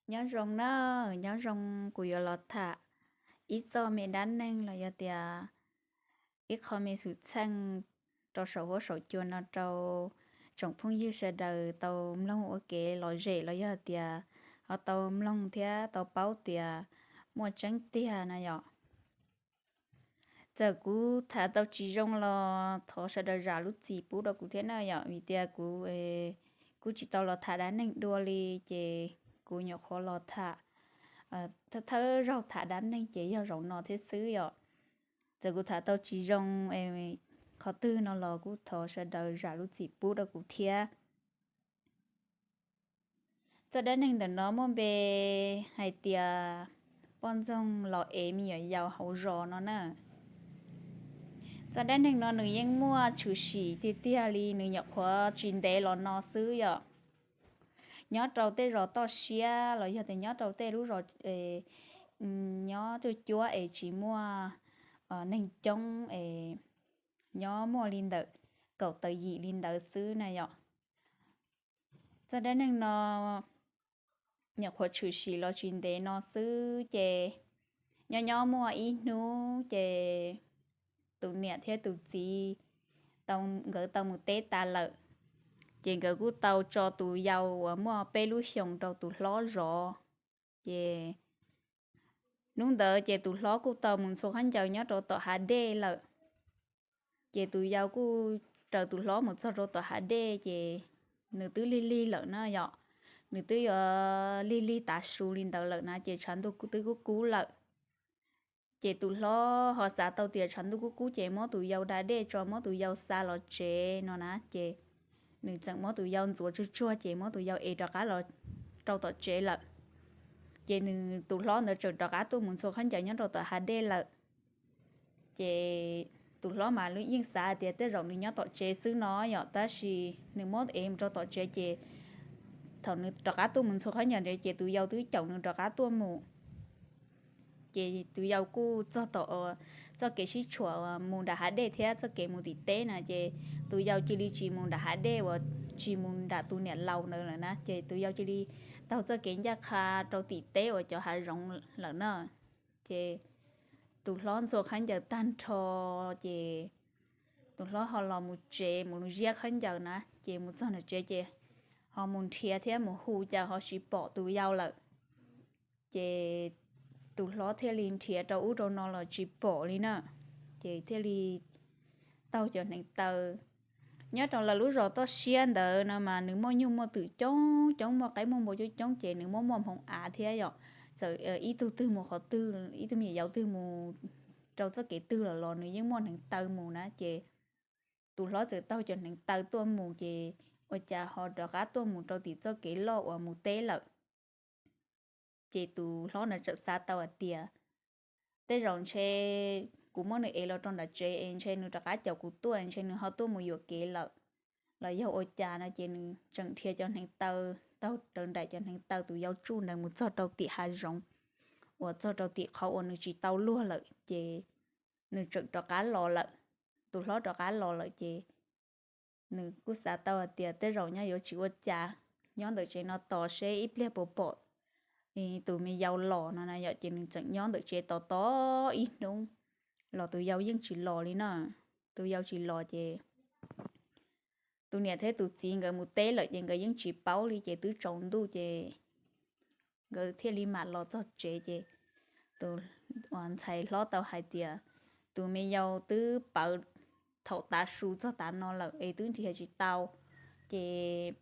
Nyob zoo na, nyob zoo, kuv yuav los tham ib txoj me dab neeg los yog tias ib qho me xwm txheej rau saum huab saum cua no rau tsoom phooj ywg sawv daws tau mloog ua kev lom zem los yog tias ho tau mloog thiab tau paub tias muaj tseeb tiag na yom. Txawm kuv tham tau tsis zoo los thov sawv daws zam lub txim pub rau kuv thiab na yom, vim tias kuv kuj tsis tau los tham dab neeg dua li, ces kuv nyuam qhuav los tham, thawj zaug tham dab neeg ces yog zaum no thiab xwb yom. Txawm kuv tham tau tsis zoo qhov twg no los kuj thov sawv daws zam lub txim pub rau kuv thiab. Txoj dab neeg ntawm no muaj npe hais tias poj ntxoog los ev me nyuam yaus hauv zos no na. Txoj dab neeg no nws yeej muaj tshwm sim tiag tiag li, nws nyuam qhuav tsis ntev los no xwb yom. Nyob rau tej zos toj siab los yog tias nyob rau tej lub zos nyob cuaj cuab es tsis muaj neeg coob es nyob muaj li ntawm kaum tawm yim li ntawd xwb na yom. Txoj dab neeg no nyuam qhuav tshwm sim los tsis ntev no xwb ces nyob nyob muaj ib hnub ces tus niam thiab tus txiv tau, nkawd tau mus teb tas lawm, ces nkawd kuj tau tso tus yau uas muaj peb lub xyoos rau tus hlob zov. Ces hnub ntawd ces tus hlob kuj tau mus ntxhua khaub ncaws nyob rau tom hav dej lawm. Ces tus yau kuj raws tus hlob mus txog rau tom hav dej ces nws twb lig lig lawm na yom, nws twb yuav lig lig tav su li ntawd lawm na ces tshav ntuj twb kub kub lawm. Ces tus hlob ho xav tau tias tshav ntuj kub kub ces muab tus yau da dej tso muab tus yau xa los tsev no na, ces nws txawm muab tus yau ntxuav tsuag tsuag ces muab tus yau ev rov qab los rau tom tsev lawm. Ces nws tus hlob ntawd tseem rov qab tuaj mus ntxhua khaub ncaws nyob rau tom hav dej lawm. Ces tus hlob mas yeej xav tias tej zaum nws nyob tom tsev xwb no yom, tab sis nws muab ev mus rau tom tsev ces thaum nws rov qab tuaj mus ntxhua khaub ncaws ntawd ces tus yau twb caum nws rov qab tuaj mus. Ces tus yau kuj txog tom txoj kev sib tshuam mus nram hav dej thiab txoj kev mus tim teb na, ces tus yau cia li tsis mus nram hav dej uas tsis mus nram tus niam laus ntawd lawm na, ces tus yau cia li taug txoj kev ncaj qha rau tim teb uas cov hav zoov lawm na. Ces tus hlob ntxhua khaub ncaws tag nrho, ces tus hlob ho los mus tsev mus ziab khaub ncaws na, ces mus txog nram tsev ces ho mus nrhiav thiab mus hu cas ho tsis pom tus yau lawm. Ces tus hlob thiaj li nrhiav rau ub rau no los tsis pom li na, ces thiaj li taug cov hneev taw. Nyob rau lawv lub zos toj siab ntawd no mas nws muaj nyuj muaj twm coob coob, muaj qaib muaj npua coob coob, ces nws muaj muaj hmoov av thiab yom. Txawm ib tug twg mus qhov twg, ib tug me nyuam yaus twg mus rau txoj kev twg los los nws yeej muaj hneev taw mus na, ces tus hlob txawm taug cov hneev taw tuaj mus ces ua cas ho rov qab tuaj mus rau tim txoj kev loj uas mus teb lawm. Ces tus hlob ntawd txawm xav tau hais tias tej zaum ntshe kuv muab nws ev los rau nram tsev es ntshe nws rov qab caum kuv tuaj, ntshe nws ho tuaj mus yuam kev lawm los yog ua cas no, ces nws tseem nrhiav cov hneev taw taug raws nraim cov hneev taw tus yau tsuj ntawd mus txog rau tim hav zoov uas txog rau tim qhov uas nws tsis tau luag lawm, ces nws tseem rov qab los lawm. Tus hlob rov qab los lawm ces nws kuj xav tau hais tias tej zaum nyob yuav tsis ua cas, nyob ntawm tsev no tos seb ib pliag puas pom tus me yau los no na yom, ces nws tseem nyob ntawm tsev tos tos ib hnub los tus yau yeej tsis los li na. Tus yau tsis los ces tus niam thiab tus txiv nkawd mus teb lawm ces nkawd yeej tsis paub li, ces twb tsaus ntuj ces nkawd thiaj li mam los txog tsev ces tus ntxhais hlob tau hais tias tus me yau twb pawv thaum tav su txog tav no lawm es twb nrhiav tsis tau, ces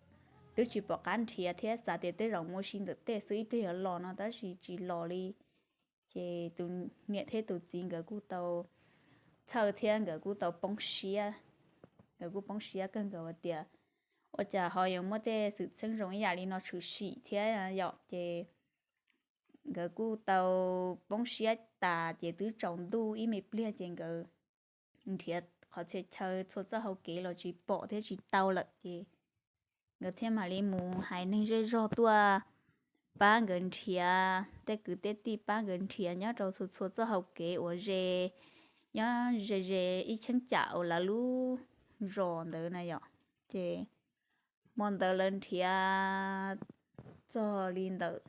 twb tsis pom qab nrhiav thiab xav tias tej zaum mus ua si ntawm tej xwb ib pliag yuav los no tab sis tsis los li. Ces tus niam thiab tus txiv nkawd kuj tau txhawj thiab nkawd kuj tau poob siab, nkawd kuj poob siab kawg nkaus hais tias ua cas ho yuav muaj tej xwm txheej zoo ib yam li no tshwm sim thiab yom, ces nkawd kuj tau poob siab tas ces twb tsaus ntuj ib me pliag ces nkawd nrhiav qhov txhia chaw txhua txoj hau kev los tsis pom thiab tsis tau lawm ces nkawd thiaj mam li mus hais neeg zej zog tuaj pab nkawd nrhiav, tej kwv tej tij pab nkawd nrhiav nyob rau txhua txhua txoj hau kev uas ze nyob ze ze ib cheeb tsam uas lawv lub zos ntawd na yom. Ces hmo ntawd lawv nrhiav txog li ntawm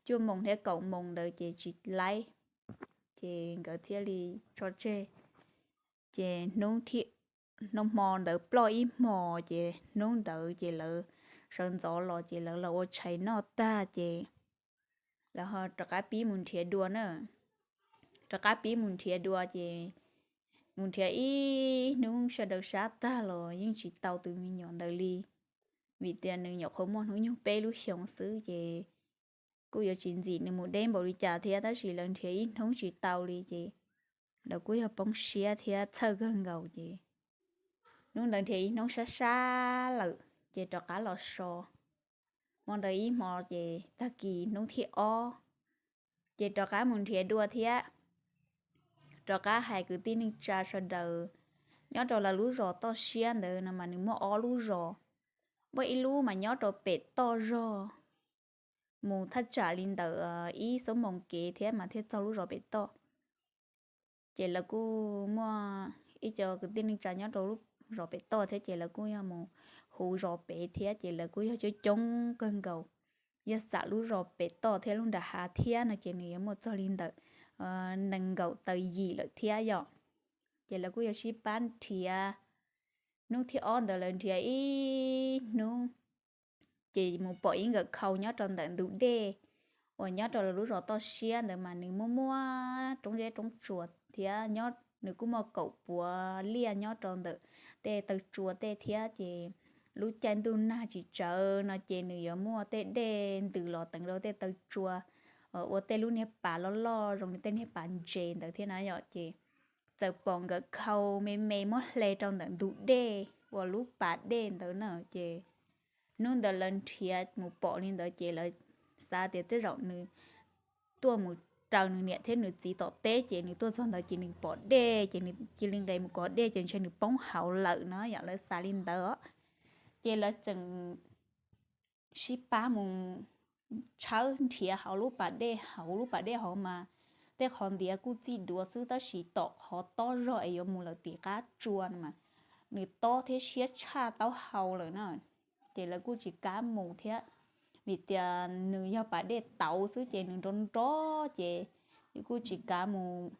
cuaj moos thiab kaum moos ntawd ces tsis laib, ces nkawd thiaj li tso tseg. Ces hnub, hnub hmo ntawd ploj ib hmos ces hnub ntawd ces lawv sawv ntxov los ces lawv los ua tshais noj tag ces lawv ho rov qab pib mus nrhiav dua na. Rov qab pib mus nrhiav dua ces mus nrhiav ib hnub sawv daws sab tag los yeej tsis tau tus me nyuam ntawd li, vim tias nws nyuam qhuav muaj hnub nyoog peb lub xyoos xwb ces kuj yuav tsis ntxim nws mus deb npaum li cas thiab, tab sis lawv nrhiav ib hnub tsis tau li ces lawv kuj yog poob siab thiab txhawj kawg nkaus ces hnub ntawd nrhiav ib hnub sab sab lawm ces rov qab los so. Hmo ntawd ib hmo ces tag kis hnub thib ob ces rov qab mus nrhiav dua thiab. Rov qab hais kwv tij neej tsa sawv daws, nyob rau lawv lub zos toj siab ntawd no mas nws muaj ob lub zos, muaj ib lub mas nyob rau pem toj zog, mus thaj tsam li ntawm ib xuab moos kev thiab mas thiaj txog lub zos pem toj. Ces lawv kuj muaj ib co kwv tij neej tsa nyob rau lub zos pem toj thiab ces lawv kuj yog mus hu zos pem thiab ces lawv kuj yog coob coob kawg nkaus. Yog xam lub zos pem toj thiab lub nram hav thiab no ces nws yuav muaj txog li ntawm nees nkaum tawm yim lawm thiab yom. Ces lawv kuj yog sib pab nrhiav. Hnub thib ob ntawd lawv nrhiav ib hnub ces mus pom ib nkawm khau nyob rau ntawm ntug dej uas nyob rau lawv lub zos toj siab ntawd mas nws muaj muaj roob zeb roob tsuas thiab nws kuj muaj kaum puav liaj nyob rau ntawm tej taw tsua tej thiab ces lub caij ntuj nag tsis tsawv no ces nws yuav muaj tej dej ntws los teev rau tej taw tsua, ua tej lub niag pas loj loj zoo li tej niag pas ntses ntawd thiab na yom. Ces txawm pom nkawm khau me me muab hle rau ntawm ntug dej uas lub pas dej ntawd na ces hnub ntawd lawv nrhiav mus pom li ntawd ces lawv xav tias tej zaum nws tuaj mus raws nws niam thiab nws txiv tom teb ces nws tuaj txog ntawd ces nws pom dej ces nws cia li nqes mus kov dej ces ntshe nws poob hauv lawm no yom, lawv xav li ntawd. Ces lawv tseem sib pab mus tshawb nrhiav hauv lub pas dej, hauv lub pas dej hauv mas tej qhov ntiav kuj txij duav xwb tab sis tom qhov tob zog es yuav mus lawm tim qab tsua no mas nws tob thiab siab tshaj taub hau lawm na. Ces lawv kuj tsis kam mus thiab, vim tias nws yog pas dej tauv xwb ces nws nrov nrov ces kuj tsis kam mus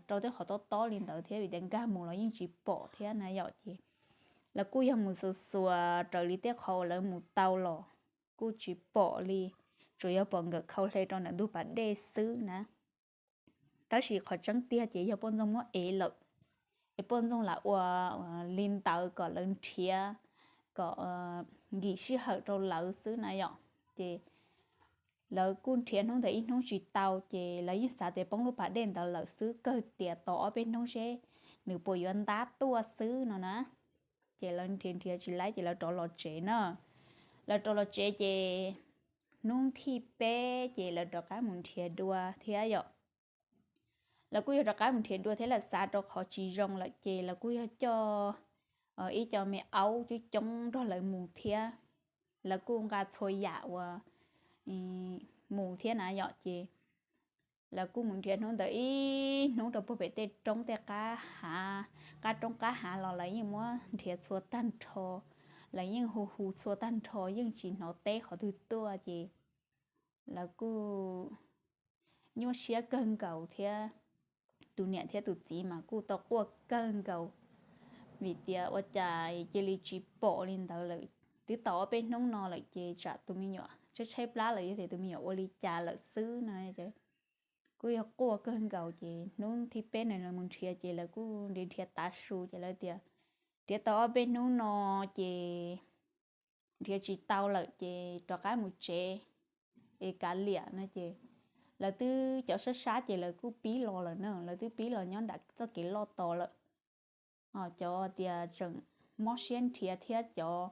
rau tej qhov tob tob li ntawd thiab vim tias nkag mus los yeej tsis pom thiab na yom. Ces lawv kuj yog mus xuas xuas raws li tej qhov uas lawv mus tau los kuj tsis pom li, tsuas yog pom nkawm khau hle rau ntawm ntug pas dej xwb na. Tab sis qhov tseeb tiag ces yog poj ntxoog muab ev lawm, es poj ntxoog lam ua li ntawd kom lawv nrhiav kom nkim sij hawm rau lawv xwb na yom. Ces lawv kuj nrhiav hnub ntawd ib hnub tsis tau ces lawv yeej xav tias poob lub pas dej ntawd lawm xwb, kawg tias tos ob peb hnub seb nws puas yuav ntab tuaj xwb no na. Ces lawv nrhiav nrhiav tsis laib ces lawv rov los tsev na. Lawv rov los tsev ces hnub thib peb ces lawv rov qab mus nrhiav dua thiab yom. Lawv kuj yog rov qab mus nrhiav dua thiab lawv xav rau qhov tsis zoo lawm ces lawv kuj yog coj ib co me aub coob coob nrog lawv mus thiab. Lawv kuj nqa txhua yam uas mus thiab na yom. Ces lawv kuj mus nrhiav hnub ntawd ib hnub rau puag pem tej roob tej qab hav, qab roob qab hav los lawv yeej muab nrhiav txhua tag nrho, lawv yeej hu hu txhua tag nrho yeej tsis hnov teb qhov twg tuaj ces lawv kuj nyuaj siab kawg nkaus thiab. Tus niam thiab tus txiv mas kuj tau quaj kawg nkaus, vim tias ua cas cia li tsis pom li ntawd lawm, twb tau ob peb hnub no lawm ces tsam tus me nyuam tshaib tshaib plab lawm yog tias tus me nyuam ua li cas lawm xwb no. Kuj yog quaj kawg nkaus ces hnub thib peb no lawv mus nrhiav ces lawv kuj nrhiav nrhiav tav su ces lawv tias nrhiav tau ob peb hnub no ces nrhiav tsis tau lawm ces rov qab mus tsev es kav liam no ces lawv twb cov sab sab ces lawv kuj pib los lawm na, lawv twb pib los nyob nram txoj kev loj tos lawm. Cov tias tseem mob siab nrhiav thiab cov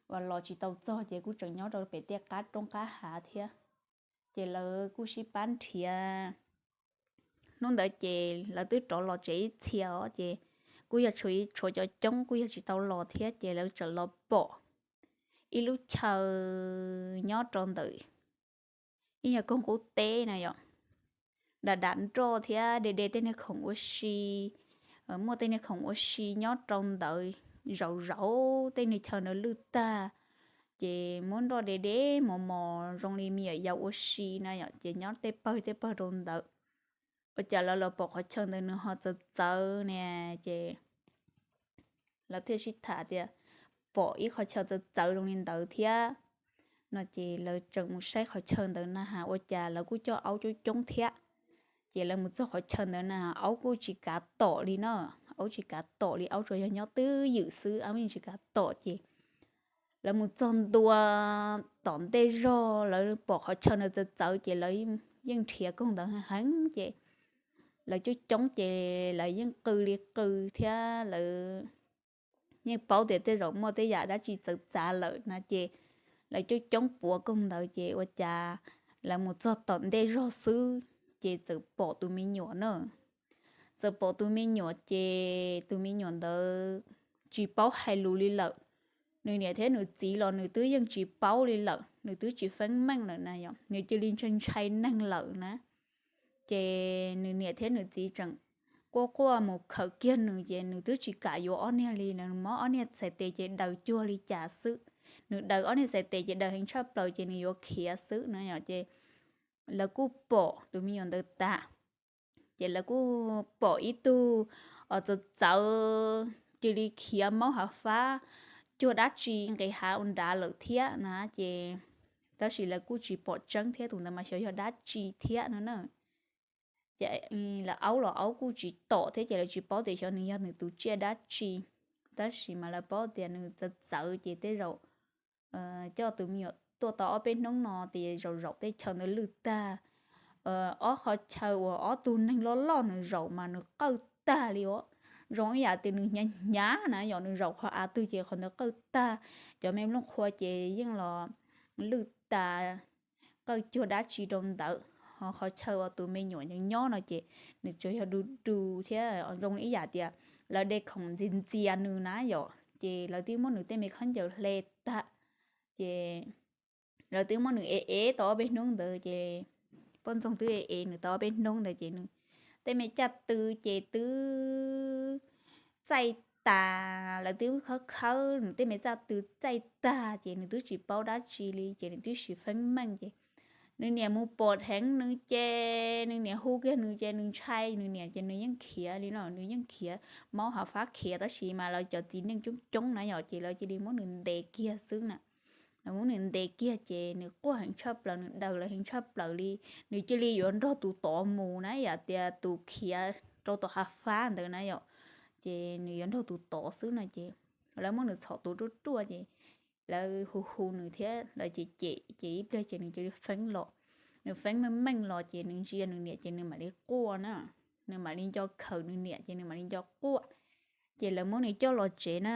uas los tsis tau txog ces kuj tseem nyob rau pem tej qab roob qab hav thiab. Ces lawv kuj sib pab nrhiav. Hnub ntawd ces lawv twb rov los tsev ib txhia os ces kuj yog tshuav cov coob kuj yog tsis tau los thiab ces lawv tseem los pom ib lub chaw nyob rau ntawm ib nyuag koog qub teb na yom, dam dam nroj thiab de de tej niag khoom ua si, muaj tej niag khoom ua si nyob rau ntawd, zaum zaum tej niag chaw ntawd lwj tag, Ces muab nroj de de mos mos zoo li me nyuam yaus ua si na yom, ces nyob tej pawg tej pawg rau ntawd. Ua cas lawv los pom qhov chaw ntawd nws ho txawv txawv ne, ces lawv thiaj sib tham tias pom ib qhov chaw txawv txawv zoo li ntawd thiab no, ces lawv tseem mus saib qhov chaw ntawd na has ua cas lawv kuj coj aub coob coob thiab. Ces lawv mus txog qhov chaw ntawd na aub kuj tsis kav tom li no, aub tsis kav tom li, aub tsuas yog nyob twj ywm xwb, aub yeej tsis kav tom. Ces lawv mus txog ntua tom ntej zog, lawv pom qhov chaw ntawd txawv txawv ces lawv yeej nrhiav koog ntawd heev ces lawv coob coob ces lawv yeej qw li qw thiab lawv yeej paub tias tej zaum muaj tej yam dab tsi txawv txav lawm na ces lawv coob coob puav koog ntawd ces ua cas lawv mus txog tom ntej zog xwb ces txawm pom tus me nyuam na. Txawm pom tus me nyuam ces tus me nyuam ntawd tsis paub hais lus li lawm. Nws niam thiab nws txiv los nws twb yeej tsis paub li lawm, nws twb tsis feeb meej lawm na yom, nws cia li ntshai ntshai neeg lawm na. Ces nws niam thiab nws txiv tseem quaj quaj mus khawm kiag nws ces nws twb tsis kam yuav ob niag li, nws muab ob niag txhais tes ces daws cuag li cas xwb. Nws daws ob niag txhais tes ces daws heev tshaj plaws ces nws yuav khiav xwb na yom. Ces lawv kuj pom tus me nyuam ntawd tas, ces lawv kuj pom ib tug txawv txawv cia li khiav maub hav fab cuag dab tsi nqis hav ua nrad lawm thiab na. Ces tab sis lawv kuj tsis pom tseeb thiab tus ntawd mas xyov yog dab tsi thiab no na. Ces lawv aub los aub kuj tsis tom thiab ces lawv tsis paub tias xyov nws yog nws tus tsiaj dab tsi. Tab sis mas lawv paub tias nws txawv txawv ces tej zaum coj tus me nyuam tuaj tau ob peb hnub no ces zaum zaum tej chaw ntawd lwj tag, ob qhov chaw uas ob tug neeg loj loj nws zaum mas nws qawj tag li os. Zoo ib yam tias nws hnyav hnyav na yom, nws zaum qhov av twg ces qhov ntawd qawj tag. Cov me nplooj qhua ces yeej los lwj tas, qawj cuag dab tsi rau ntawd. Ho qhov chaw uas tus me nyuam nyob no ces nws tsuas yog du du thiab zoo ib yam tias lawv de khoom ntxias ntxias nws na yom, ces lawv twb muab nws tej me khaub ncaws hle tag. Ces lawv twb muab nws ev ev tau ob peb hnub ntawd ces poj ntxoog twb ev ev nws tau ob peb hnub ntawd ces nws tej me caj tw ces twb txaij tas, lawv twb khawb khawb nws tej me caj tw txaij tag ces nws twb tsis paub dab tsi li ces nws twb tsis feeb meej ces nws niam mus pom dheev nws ces nws niam hu kiag nws ces nws ntshai nws niam ces nws yeej khiav li no, nws yeej khiav maub hav fab khiav tab sis mas lawv cov txiv neej coob coob na yom ces lawv cia li muab nws ntes kiag xwb na. Lawv muab nws ntes kiag ces nws quaj heev tshaj plaws, nws daws lawv heev tshaj plaws li, nws cia li yuav nrog tus tod mus na yom, tias tus khiav rau tom hav fab ntawd na yom, ces nws yuav nrog tus tod xwb no ces lawv muab nws txhom tus ruaj ruaj ces lawv hu hu nws thiab lawv cem cem ces ib pliag ces nws cia li feeb los. Nws feeb meej meej los ces nws ntsia nws niam ces nws mam li quaj na, nws mam li nco khawm nws niam ces nws mam li nco quaj. Ces lawv muab nws coj los tsev na.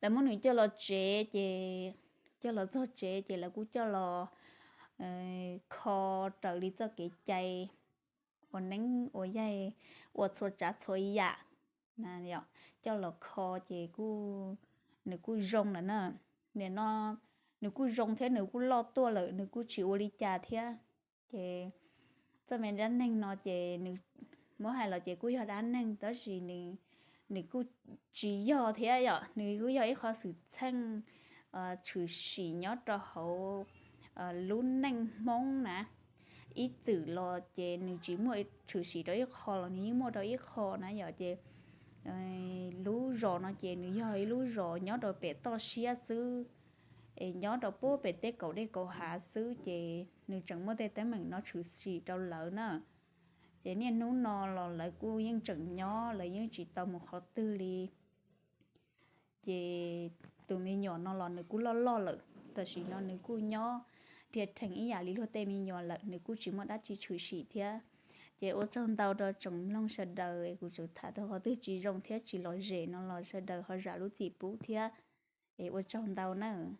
Lawv muab nws coj los tsev ces, coj los txog tsev ces lawv kuj coj los kho raws li txoj kev cai ua neeb ua yaig, ua txhua tsav txhua yam, coj los kho ces kuj, nws kuj zoo lawm na. Nim no nws kuj zoo thiab nws kuj loj tuaj lawm, nws kuj tsis ua li cas thiab. Ces txoj me dab neeg no ces nws, muab hais los ces kuj yog dab neeg tab sis nws, nws kuj tsis yog thiab yom, nws kuj yog ib qho xwm txheej tshwm sim nyob rau hauv lub neej Hmoob na. Ib txwm los ces nws tsis muaj tshwm sim rau ib qho los nws yeej muaj rau ib qho na yom. Ces lub zos no ces nws yog ib lub zos nyob rau pem toj siab xwb, es nyob rau puag pem tej kaum dej kaum hav xwb ces nws tseem muaj tej teeb meem no tshwm sim rau lawv na. Ces niaj hnub no los lawv kuj yeej tseem nyob, lawv yeej tsis tau mus qhov twg li. Ces tus me nyuam no los nws kuj loj loj lawm, tam sim no nws kuj nyob dhia rhees ib yam li luag tej me nyuam lawm, nws kuj tsis muaj dab tsi tshwm sim thiab. Ces ua tsaug ntau rau tsoom mloog sawv daws, kuv tsuas tham tau qhov twg tsis zoo thiab tsis lom zem no los sawv daws ho zam lub txim pub thiab. Es ua tsaug ntau nawb.